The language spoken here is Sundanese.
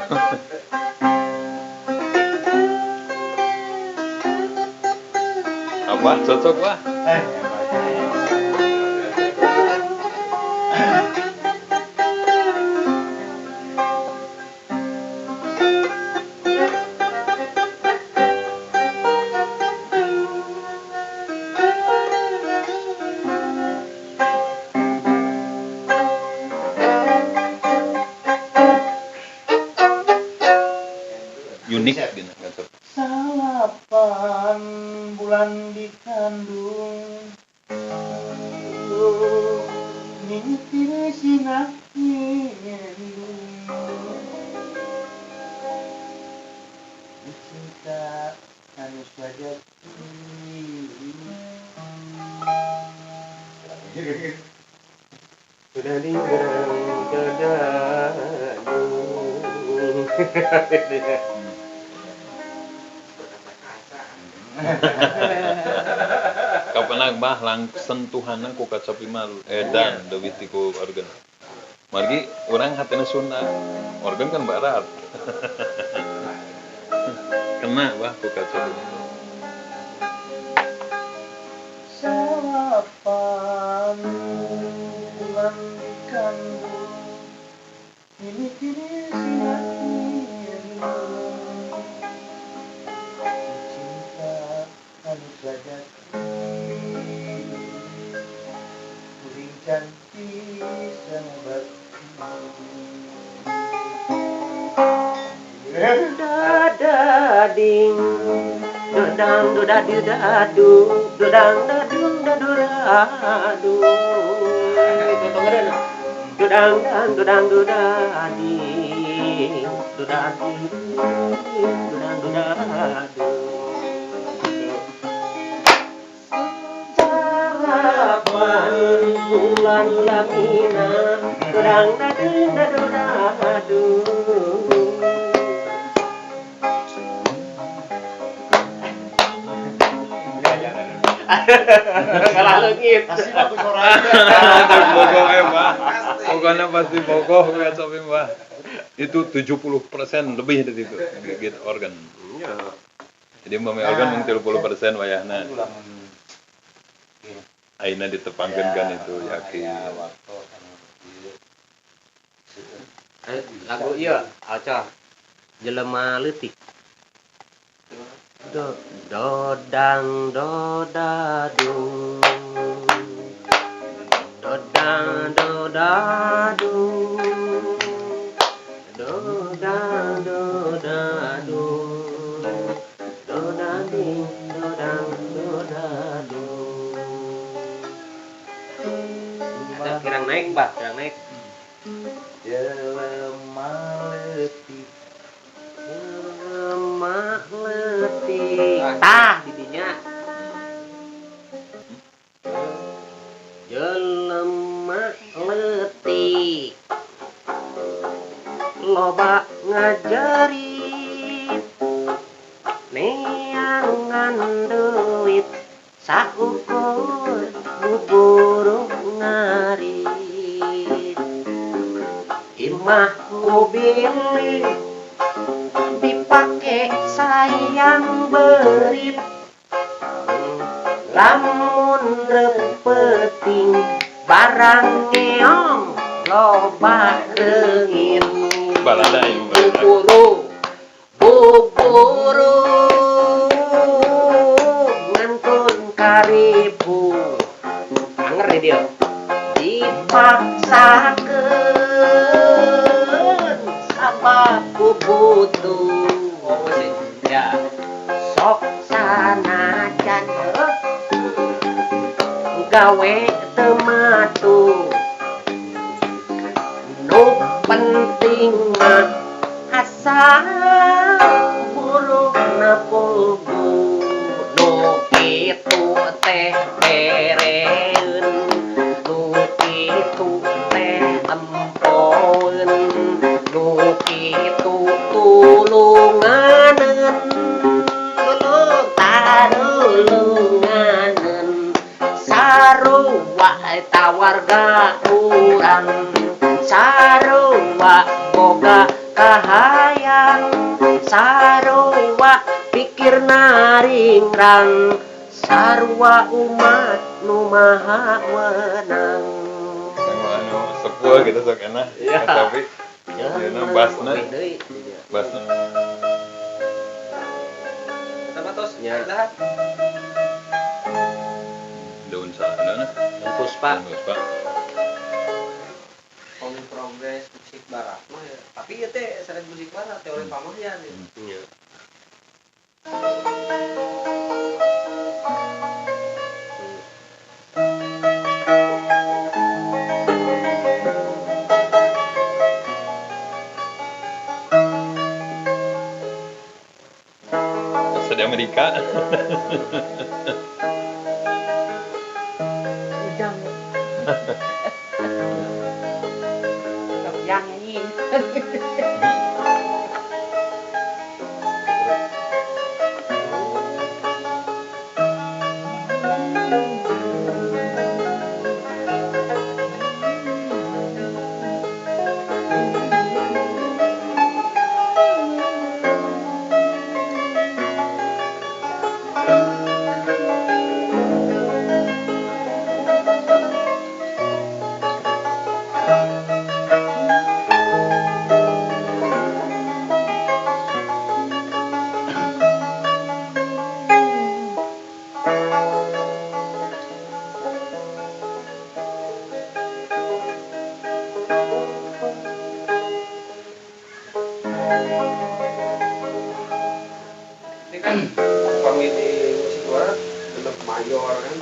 Apa cocok wah? Eh, Unik gitu cocok. 9 bulan dikandung, mimpi sinak nyendung, cinta anu sajati. Sudah dinggang dadadung. Kapan bah lang sentuhanna ku kacapi mah edan leuwih ti ku organ. Margi urang hatena Sunda, organ kan barat. Kena bah ku kacapi. 9 bulan dikandung, mimpi sinak nyendung, cinta anu sajati, kuring cantik sama bakti. Dadading dodang dodadi dadu dodang dadung daduradu dodang dang dodang dodadi dodadi dodang dodadu. 8 bulan lamina dodang dadung daduradu. Kalah leungit. Pasti bagus orangnya. Bogoh ya, Pak. Pokoknya pasti bogoh ku kacapi mah. Itu 70% lebih dari itu gigit organ. Iya. Jadi umpama organ mung 30% wayahna. Lamun Ayeuna ditepangkeun kan itu yakin. Aya waktu anu ieu. Eh, lagu ieu Alca jelema leutik do dodang dodadung dodang dodadung dodang dodadung dodading dodang dodadung. Ada kirang naik, Pak, kirang naik. Jelema leutik. Jelema leutik tah didinya jelema leutik loba ngajerit neangan duit saukur buburu ngarit imah ku bilih dipake sayang berit lamun reupeting barang ngeong loba reungit. Balada ieu balada. Buburu buburu ngantun karibu anger nih dia dipaksakeun sabab ku butuh. Oh, sih ya sok sanajan heuh gawe teu matu nu penting mah asa burukna pugu nu kitu teh bereun nu kitu teh empoeun nu kitu tulunganeun tulung tarulunganeun sarua eta warga urang sarua boga kahayang. Ringrang sarua pikirna ringrang sarua umat nu maha wenang. Anu sepuh gitu sok enak. Iya. Tapi Yeuna basna. Deui. Basna. Eta mah tos Ya. dah. Daun sana. Daun puspa. Daun puspa. Pami progres musik barat mah ya. Tapi ieu teh seret musik barat teori pamahyan ya. Iya. Asa di Amerika. Ujang. Yang ini. Ini kan pami di musik barat tetap mayor kan.